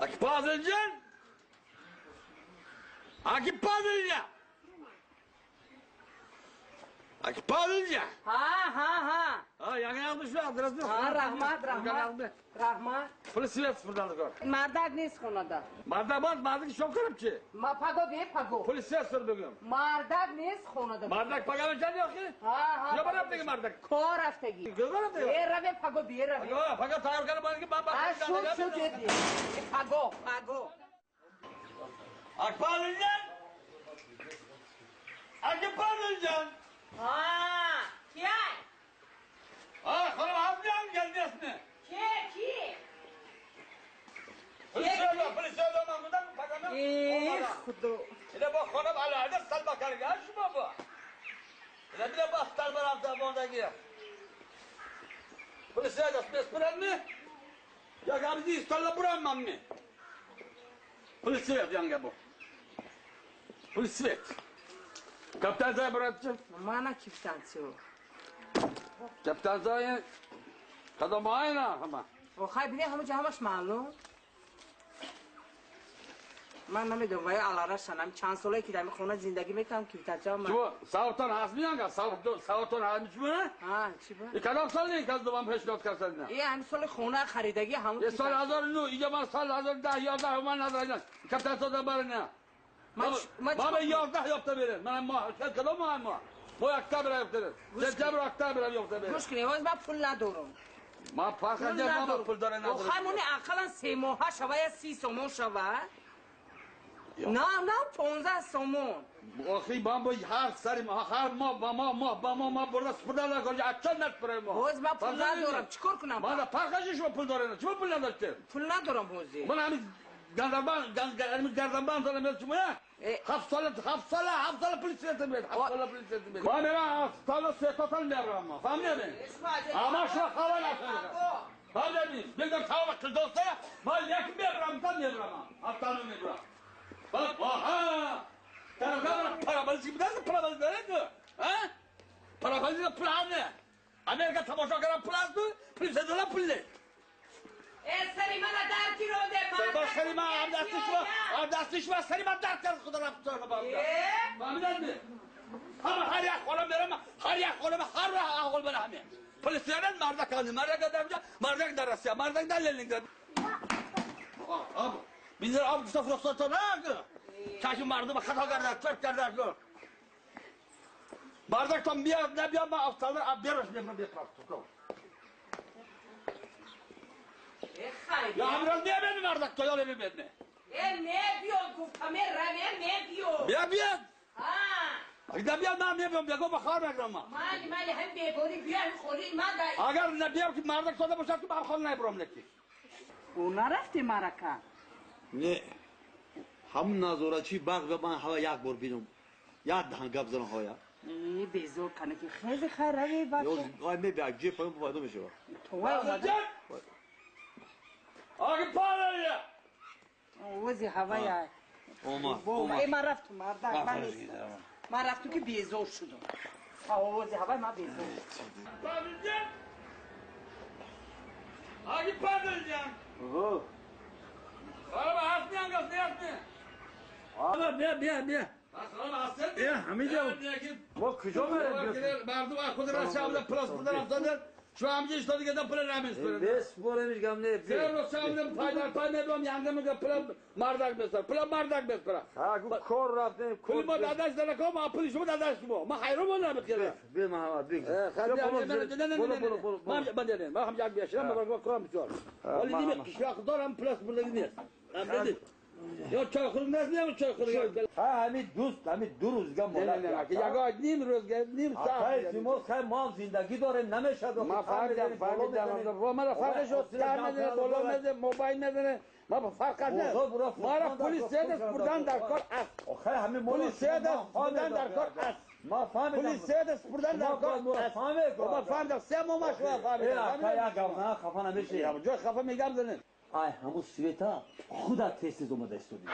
Akipazılcan! Akipazılcan! Akipazılcan! Ha ha ha. Ha yakın almış mı? Adres mi? Ha rahmat rahmat. Rahmat. Polis sıfırdan kor. Mardak neст хонада. Mardak baz, mardak şok kırıpçı. Ma pago be pago. Polis sıfır bugün. Mardak neст хонада. Mardak pago can yok ki. Ha ha. Ne var yaptı mardak? Kor raftagi. Kor raftagi. E rave pago be rave. Pago, pago tayyor karı bana ki ben bak. Ha şu şu dedi. Pago pago. Akpazılcan! Akpazılcan! Ha, kiay? Ha, hanım ablam geldi esne. Ki ki? Polis öyle buradan paganı. Eh, Xudo. İle bak hanım alada sal bakar ya şu baba. İle bir de bak sal bakar bondaki. Polis öyle esne mi? Ya gamzi istalla buram mı? Polis öyle yanga bu. Polis öyle. Kaptan zay bırakçı. Mana kiftançı. Kaptan zay kadam ayna ama. O hay bile hamu jamash malum. من نمیدونم وای الارا شنم چند ساله که در خونه زندگی میکنم کیفتچه من چو ساوتان هست میانگا ساوتان هست چو ها چی بود ای کدام سال نیست از دوام پیشنهاد کردن ای هم سال خونه خریدگی همون یه سال 2009 اینجا من سال 2010 11 من ندارم کپتان ساده بر نه ما به 11 یافته بره من ما کدام ما ما اکتبر یافته سپتامبر اکتبر یافته بره گوش کنی باز من پول ندارم ما فرق ندارم ما پول داره ندارم همون اقلا 3 ماه شوه یا 30 سومون شوه نه نه 15 سومون آخی من با هر سری ما هر ما با ما ما با ما ما برده سپرده نکنی اچه نسپره ما باز من پول ندارم چیکار کنم من فرقش شما پول داره نه چما پول نداشته پول ندارم بازی من همین گردنبند دارم شما 7 سال 7 سال 7 سال پول سیت میاد 7 سال پول سیت میاد ما میرم 7 سال سه تا میرم فهمیدی اما شما خبر نداری فهمیدی بگم تا وقت دوسته ما یک میرم تا میرم حتی نمیرم bak aha! Taraflar para bozdu, para bozdu ne? Ha? Para bozdu pul ne? Amerika tamaşa karan pul azdı, pul sedola pul ne? E seri mana dar ki ronde ma. Seri ma abdastı şu, seri ma dar kar Xudo rahmet baba. Fahmidin mi? Ama her yak olam berem, her yak olam, her yak olam berem. Polislerden mardak aldı, mardak adamca, mardak da Rusya, mardak da Leningrad. Abi bizler avgusta ruxsat ne? Çaşı mardı bak xato kardak, çöp kardak. Bardaktan bir ne bir ama aptallar ab bir bir prastı. Ya amral niye benim bardak toyal evi beni? E ne diyor guftamer rame ne diyor? Bir bir. Ha. اگر بیاد من میام بگو بخار میکنم ما. مالی مالی هم بیگاری بیا هم خوری ما دای. اگر نبیام که مردک ساده باشد که من خال نبرم لکی. او نرفتی مرکه. نه. همون نظاره چی باغ به من هوا یک بار بینم. یاد دهن گپ زدن هایا. ای بیزور کنه که خیلی خرابه باشه. یوز آی می بیag جیب پایین پیدا میشه. تو اومده. آقا پاره. وزی هوای. اومد. ای من رفتم مردک من نیستم. من رفتم که بیزور شدم. آوازی هوای من بیزور شدم. پادلجان. آقا پادلجان. اوه. آقا هست نیان گفت نیست نه. آقا بیا بیا بیا. Ya همینجا ما کجا بریم؟ مردم خود را شامل پلاس بودن افتادن. şu amca işte giden pula ramiz pula. Bes boremiş gamne. Sen o şamlı paylar pay ne diyorum yangımı da pula mardak besar. Pula mardak besar. Ha bu kor raftın kor. Pul ma dadaş da kom apul şu dadaş bu. Ma hayrum ona bir kere. Bir ma bir. Ne ne. Ma ben dedim. Ma hamca bir şey ma bak kuram çor. Oli değil mi? Şu akıdan plus burada gidiyor. Dedi. Ya çay ne ne çay kırıyor? Ha همین دوست همین دو روزگاه نه نه نه که یگا نیم روز نیم ساعت ما خیلی ما هم زندگی داریم نمیشه ما فهمیدم فهمیدم ما فرق شد سر نداره بالا نداره موبایل نداره ما فرق نداره ما را پلیس سیدس بردن در کار است آخه همین پلیس سیدس بردن در کار است ما فهمیدم پلیس سیدس بردن در کار است ما فهمیدم سه ماه ما شما فهمیدم یا گام خفه نمیشه جای خفه میگم زنه. Ай ҳамун света худа тез тез омада истоди.